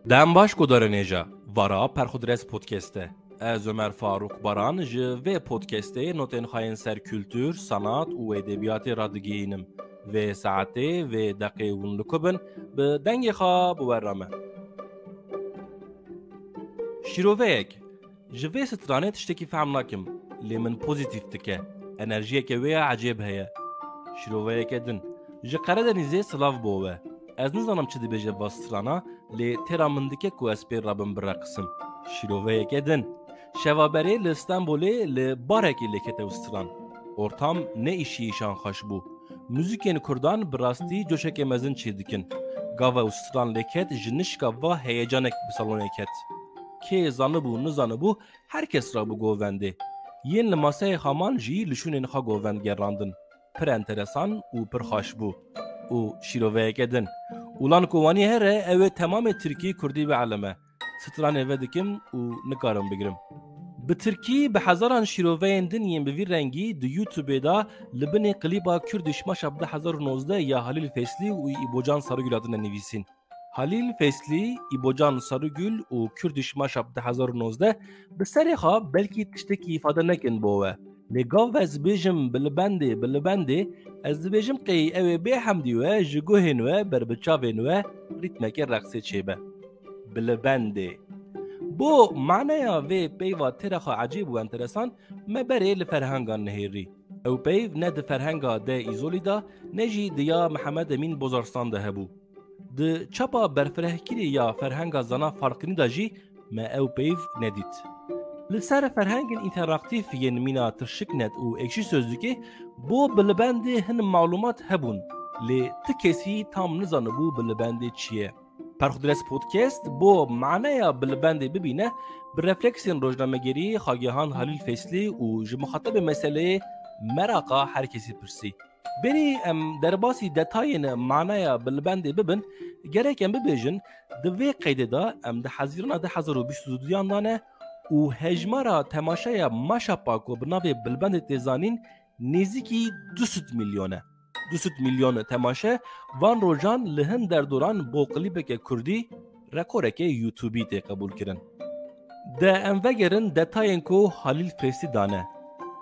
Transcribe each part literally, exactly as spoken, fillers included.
Dem baş guhdarên hêja, vara Perxudres Podcast e. Ez Ömer Faruk Baran ji vê podcastê notên xwe yên ser kultur, sanat û edebiyatê radigihînim. Vê saetê, vê deqê hûn li ku bin, bi dengê xwe bi we re me. Şîroveyek. Ji vê stranê tiştekî fehm nakim, lê min pozîtîf dike. Enerjiyeke wê ya ecêb heye. Şîroveyeke din. Ji Qeredenîzê silav bo we. Ez nizanim çi dibêje va strana, lê têra min dike ku ez pê re bim bireqisim. Şîroveyeke din. Şeva berê li Stenbolê li barekê lêkete ew stran. Ortam ne îşî îşan xweş bû. Muzîkên kurdan bi rastî coşeke mezin çêdikin. Gava ew stran lêket ji nişka va heyecanek bi salonê ket. Kê zanibû, nizanibû, her kes rabû govendê. Yên li maseyê xwe man jî li şûnên xwe govend gerandin. Pir enteresan û pir xweş bû. Û şîroveyeke din. Ulan ku wanî here, ew ê temamê tirkî kurdî bielime. Stranê vedikim û nikarim bigirim. Bi tirkî bi hezaran şîroveyên din yên bi vî rengî di YouTubeê de li binê klîba Kurdish Mashup du hezar û nozdeh ya Halîl Feslî û Îbocan Sarigul hatine nivîsîn. Halîl Feslî, Îbocan Sarigul û Kurdish Mashup du hezar û nozdeh bi serê xwe belkî tiştekî îfade nekin bo we. Lê gav ez bêjim bilibendê, bilibendê, ez dibêjim qey ew ê bê hemdî we ji guhên we ber bi çavên we rîtmeke reqsê çêbe. Bilibendê. Bo maneya vê peyva têra xwe ecêb û enteresan me berê li ferhengan nihêrî. Ew peyv ne di ferhenga de îzolî de, ne jî di ya Mihemed Emîn Bozarslan de hebû. Di çapa berfirehkirî ya ferhenga zana Farqînî de jî me ew peyv nedît. Li ser ferhengên înteraktîf yên mîna Tirşiknet û Ekşi Sözlükê bo bilibendê hin malûmat hebûn, lê ti kesî tam nizanibû bilibendê çi ye. Perxudres Podcast bo maneya bilibendê bibîne, bi refleksên rojnamegerî xwegihand Halîl Feslî û ji mixatebê meseleyê meraqa her kesî pirsî. Berî em derbasî detayên maneya bilibendê bibin, gerek em bibêjin, di vê qeydê de em di Hezîrana du hezar û bîst û duyan de ne û hejmara temaşeya Mashup-a ku bi navê bilibendê tê zanîn, nêzîkî du sed milyon e. Du sed milyon temaşe van rojan li hin derdoran bo klîbeke kurdî rekoreke YouTubeî tê qebûlkirin. De em vegerin detayên ku Halîl Feslî dane.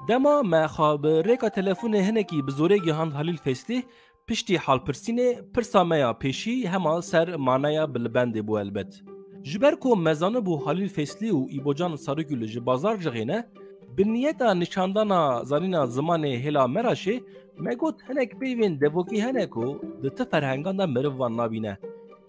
Dema me xwe bi rêka telefonê hinekî bi zorê gihand Halîl Feslî, piştî halpirsînê pirsa me ya pêşî hema ser maneya bilibendê bû elbet. Ji ber ku me zanibû Halîl Feslî û Îbocan Sarigul ji bazar cixê ne, bi niyeta nîşandana zanîna zimanê hêla Meraşê, me got hinek peyvên devokî hene ku di ti ferhengan de meriv van nabîne.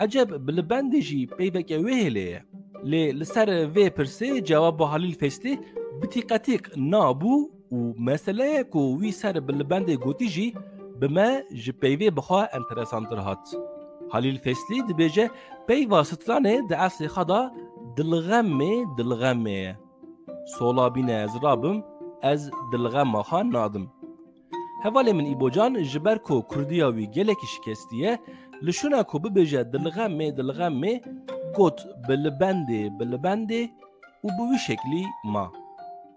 Eceb bilibendê jî peyveke wê hêlê ye? Lê li ser vê pirsê cewaba Halîl Feslî bi tîqetîq na bû û meseleyê ku wî ser bilibendê gotî jî bi me ji peyvê bi xwe enteresantir hat. Halîl Feslî dibêje peyva stranê di eslê xwe de dilxemê dilxemê ye. Sola bîne ez rabim, ez dilxema xwe nadim. Hevalê min Îbocan ji ber ku kurdiya wî gelekî şikestî ye, li şûna ku bibêje dilxemê dilxemê got bilibendê bilibendê û bi wî şeklî ma.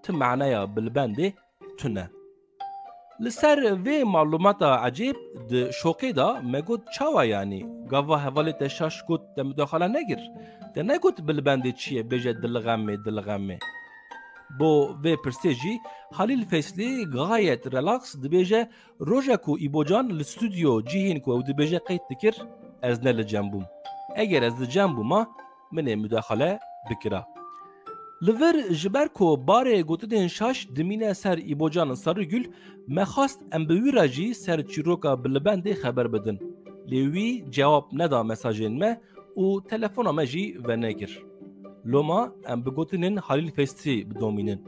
Ti maneya bilibendê tune. Li ser vê malûmata ecêb di şoqê de me got çawa yanî? Gava hevalê te şaş got te mudaxala nekir? Te negot bilibendê çi ye bêje dilxemê dilxemê? Bo vê pirsê jî Halîl Feslî gayet relax dibêje, roja ku Îbocan li stûdyo cihên ku ew dibêje qeyd dikir, ez ne li cem bûm. Eger ez li cem bûma, min ê mudaxale bikira. Li vir ji ber ku barê gotinên şaş dimîne ser Îbocan Sarigul, me xwest em bi wî re jî ser çîroka bilibendê xeber bidin. Lê wî cewab neda mesajên me û telefona me jî venekir. Loma em bi gotinên Halîl Feslî bidomînin.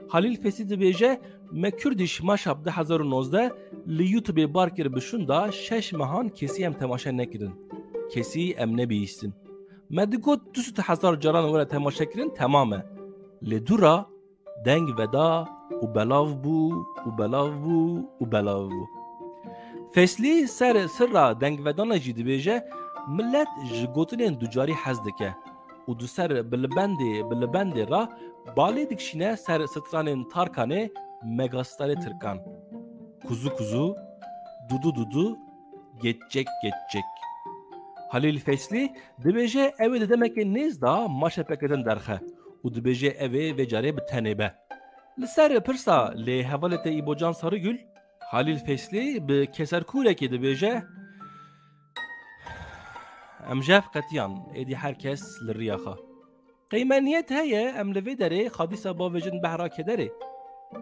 Halîl Feslî dibêje, me Kurdish Mashup du hezar û nozdeh li YouTubeê bar kir bi şûnda şeş mehan kesî em temaşe nekirin. Kesî em nebihîstin. Me digot du sed hezar caran were temaşe kirin temam e. Lê dû ra deng veda û belav bû û belav bû û belav bû. Feslî ser sirra dengvedana jî dibêje, milet ji gotinên ducarî hez dike û di ser bilibendê bilibendê re balê dikişîne ser stranên Tarkanê megastarê Tirkan. Kuzu kuzu, dudu dudu, geçecek geçecek. Halîl Feyslî dibêje ew ê di demeke nêz de marşepeke din derxe û dibêje ew ê vê carê bi tenê be. Li ser pirsa lê hevalê te Îbocan Sarigül, Halîl Feyslî bi keserkûrekê dibêje: Em jev qetiyan, êdî her kes li riya xwe. Qey me niyet heye, em li vê derê xwe dîsa bavêjin behra kederê.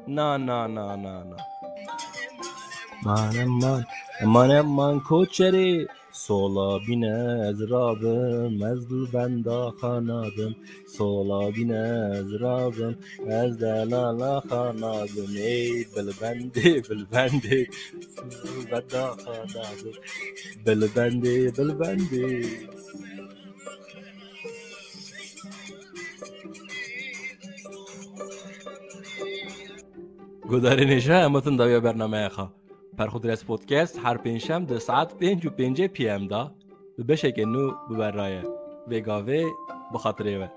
Na, na, na, na, na. Man, eman, eman, eman, koçerê. Sola bîne ez rabim, ez li benda xwe nabim. Sola bîne ez rabim, ez delala xwe nabim. Ey, bilbendê, bilbendê, li benda xwe nabim. Bilbendê, bilbendê. Guhdarên hêja, em hatin dawiya bernameya xwe. Perxudres Podcast her pêncşem di saet pênc û pêncê P M de bi beşeke nû bi we re ye. Vê gavê bi xatirê we.